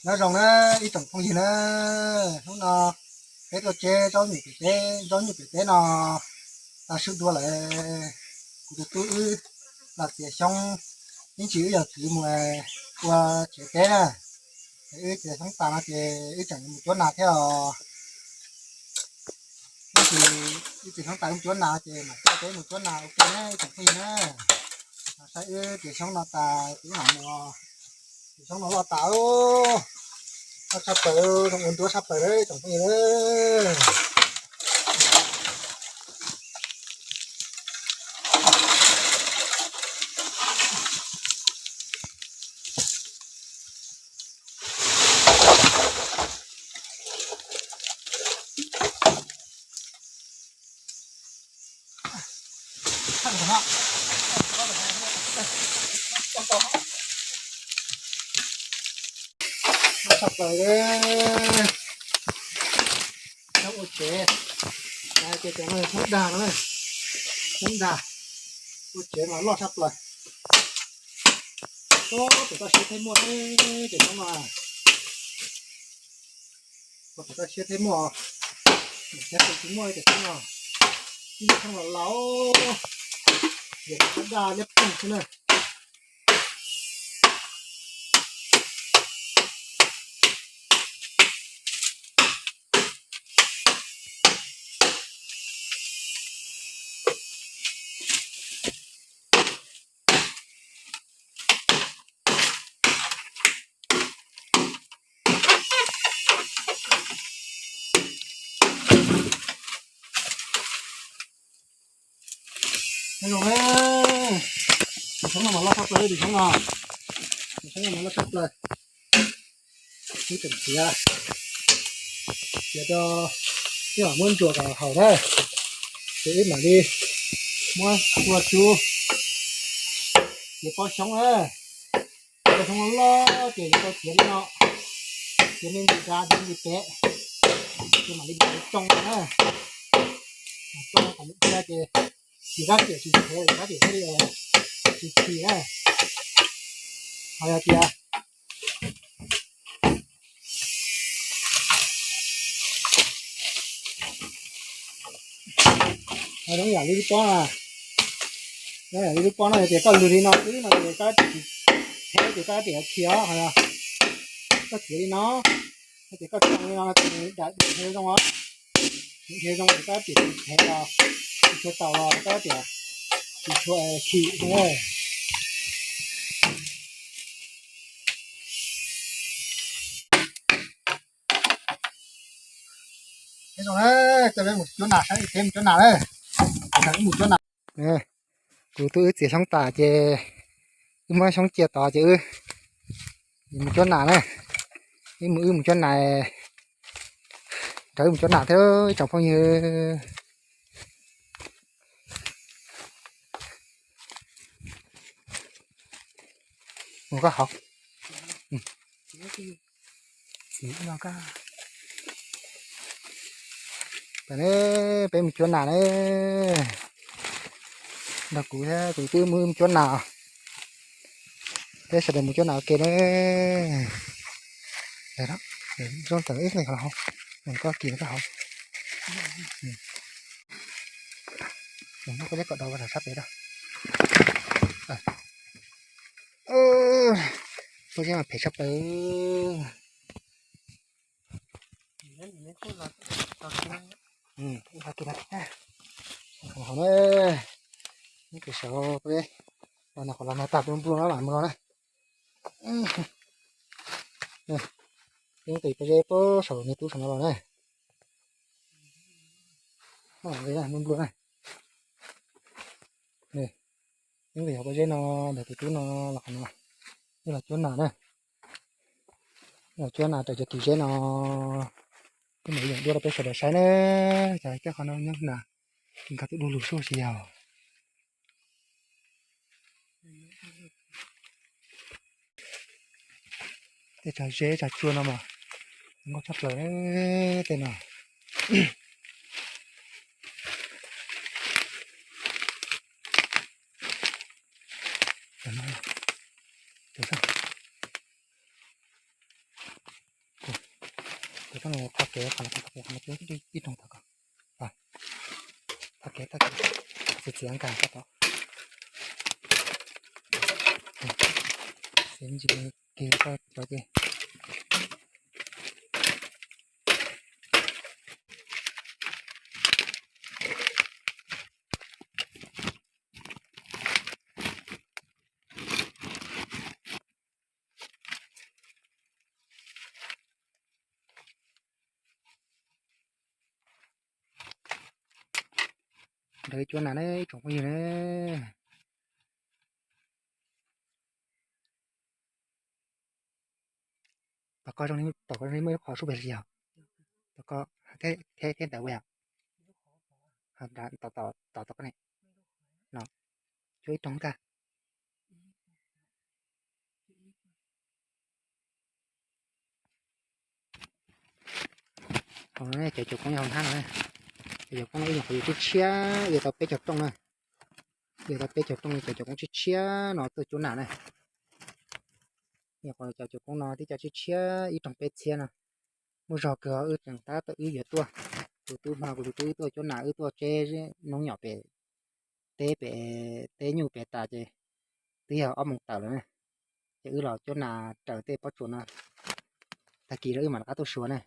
Nyob zoo na ib tsoom phooj ywg na, hnub no peb tuaj tseb zaub nyuj pem teb, zaub nyuj pem teb no tag su dua lawm. Kuv tus tub wb los txiav xyoob ib ntsis wb yog kwv mus ua tsev teb na. Wb txiav xyoob tas no ces wb tseem mus cuab nas thiab os. Ib ntsis wb txiav xyoob tas wb cuab nas ces mam coj peb mus cuab nas ua ke na ib tsoom phooj ywg na. Saib wb txiav xyoob no tas ces wb mam mus. Txiav xyoob no loj tas, loj tshaj plaws, zoo ua nruab tshaj plaws li tsoom phooj ywg. Loj tshaj plaws li. Xyoob ua tsev, hais tias cov no xyoob dag no, xyoob dag, ua tsev mas loj tshaj plaws. Ub, pem toj siab thiab muaj, cov xyoob no, pem toj siab thiab muaj, cov xyoob tsis muaj cov xyoob no, ib xyoob los laus, yog cov dag liab ploog xwb na. Nyob zoo na, tus xyoob no mas loj tshaj plaws, tus xyoob no, tus xyoob no mas loj tshaj plaws. Wb tseem txiav, txiav rau wb mam muab ntsuas kom haum na, ces wb mam li muab tua tsub txiav pob xyoob na. Pob xyoob loj ces yuav tau txiav li no, txiav me ntsis dav txiav me ntsis pem, ces mam li mus tsoo na. Tsoo kom ntsia ces tsis rab riam tsis phem, rab riam thiaj li tsis chim na. Ho yog tias Ho zoo yam li lub pob na, zoo yam li lub pob no yog tias koj lwg li no xwb no ces koj tsis phem ces koj rab riam khi os, ho yog koj txiav li no, yog tias koj tsoo li no ces nws dam nws nrhiav zoo os, nws nrhiav zoo ces koj rab riam tsis phem los tsis tshua taus los koj rab riam tsis tshua khi na. Nyob zoo na, coj peb mus cuab nas saib, peb mus cuab nas na. Mus cuab nas. Kuv twb wb txiav xyoob tas ces wb muab xyoob cia tod ces wb mus cuab nas na. Wb mus, wb mus cuab nas, nrog wb mus cuab nas thiab ib tsoom phooj ywg. Mus koj hauv. Tam ne peb mus cuab nas ne, nrog kuv thiab kuv twb mus mus cuab nas, peb sawv daws mus cuab nas ua ke ne. Zoo tam ib leeg los hauv, koj kis koj hauv. Muab koj cov kom do sab pem da. Koj cov mas phem sab plaws. Hauv na, neb pem saud peb los no, qhov los no tag npluag no mam mus los na. Peb mus tis peb zeb puag saum niag tub saum no los na. Npluag npluag na. Peb mus tis peb zeb no, ntawm tus tub no los qhov no. Wb los cuab nas na. Los cuab nas raws cov kis zeb no. Wb mam li yeem duab rau peb sawv daws saib na. Cas coj qhov no nyob na, kis nkag twb du lug xwb tsis yog. Tej tsag zeb tsag tsua no mas zoo nkauj tshaj plaws tej no. Tus tsob no thov kev, qhov no thov kev, qhov no cuab ib rooj tau ko. Thov kev, thov kev, txiav txiav nkag tau tod. Txiav ntsis kiag tso ces Nrog ib cuab nas ne tsoom phooj ywg ne. Tom ko zoo li, tom ko zoo li muaj ib lub qhov sub pes li yog. Tom ko thiab ntawd ua yog. Tom, tom ko ne. No, cuab ib rooj nkag. Hauv no cov cuab koob yog hauv hnab no. Cov cuab koob no ib nyuag qhov yus tshiab tshiab, yus tau peb caug rooj na. Yus tau peb caug rooj li cov cuab koob tshiab tshiab no tuaj cuab nas na. Nyuam qhuav cov cuab koob no tib co tshiab tshiab ib rooj peb txhiab no. Muaj zog kawg wb tseem tab tom wb yuav tuaj. Kuv twb hmo kuv tus tub wb tuaj cuab nas wb tuaj tseb noob nyom pem teb pem teb nyuj pem tas ces twb yog ob moos tawm lawm na. Ces wb los cuab nas raws tej pob tsuas no. Tag kis lawm wb mam rov qab tuaj xyuas na.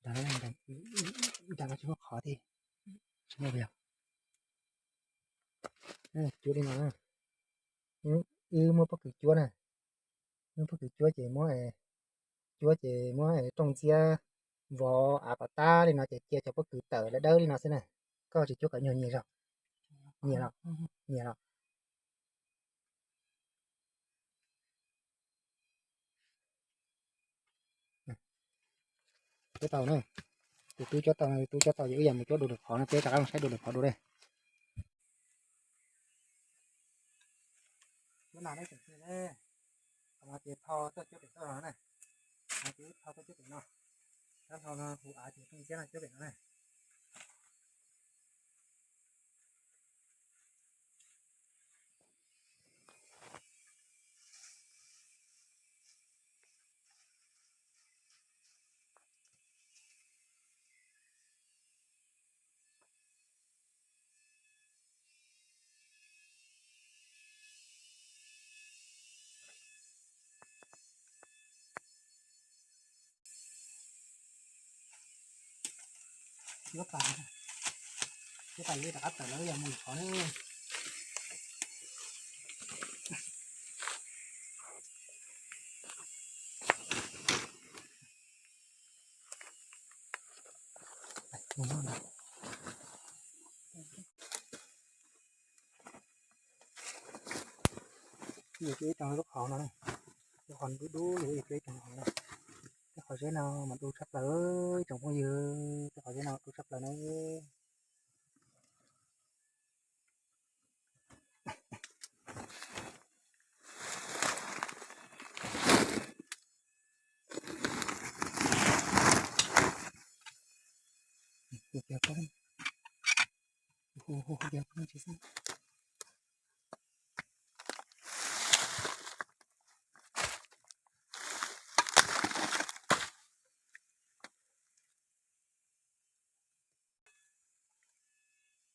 Dag no tsis muaj qhov thiab. Tsis muaj yog. Cuab li no na. Wb muab pob kws cuab na. Muab pob kws cuab ces muab, cuab ces muab rooj ntxiab vov av pas tab li no ces cia cov pob kws tawm dawb dawb li no xwb na. Koj tsis cuab kom nyuag nyias zog. Nyias los, nyias los. Cuab tau na. Tus tub cuab tau, tus tub cuab tau ces wb yog mus cuab dua lwm qhov no, peb rov qab mus saib dua lwm qhov dua li. Cuab nas ne tseem tiag ne. Qhov no ces tho tuaj cuab pem toj no na. Qhov no ces wb tho tuaj cuab pem no. Tab hlo no hu av ces pheej ntxiab no cuab pem no na. Cuab tas, cuab tas yuav rov qab tawm lawm, yog mus lwm qhov na. Yus cuab ib rooj lub qhov no, lub qhov dub dub yus cuab ib rooj qhov no. Tej qhov zeb no mas du tshaj plaws, tsoom phooj ywg, tej qhov zeb no du tshaj plaws na.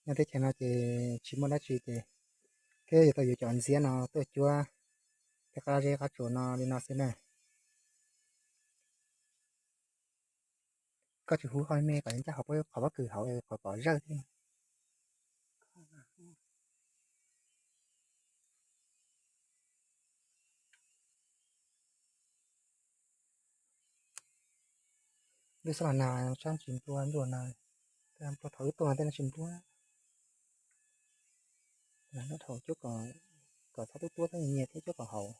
Nyob teb chaws no ces tsis muaj dab tsi ces thiab yuav tau yuav cov ntxiab no tuaj cuab tej qab zeb qab tsuas no li no xwb na. Koj tsis hu qhov me kom ncaj qhov pob kws hauv kom pom zawj thiab. Lub xab los nag sab tsis nplua ntuj na, nplua thaum wb tuaj tej no tsis nplua. Nag noj thaum cuab kom txhob tuab tuab thiab nyias thiab cuab kom haum.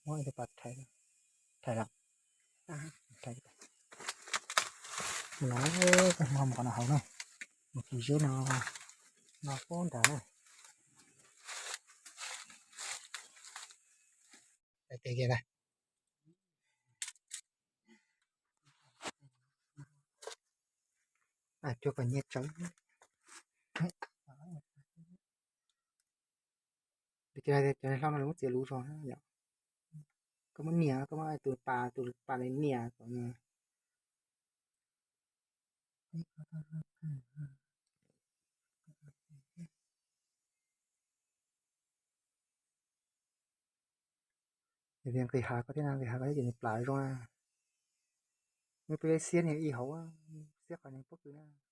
Muab tus pas rhais los, no, mus qhov no haus na, mus kis zeb no, no puag nrad na. Hais tias kiag na. Cuag kom nyiag tsawv. Vim tias cov hlau no lawv muab txiav luv zog na yom. Koj muab nias, koj muab tus pas, tus pas li nias kom nws, yog tias nqis hav koj thiab na, nqis hav koj thiab ces nws plam zoo na. Muaj peb lub xiab niag ib hauv, xiab qhov niag pob kws na.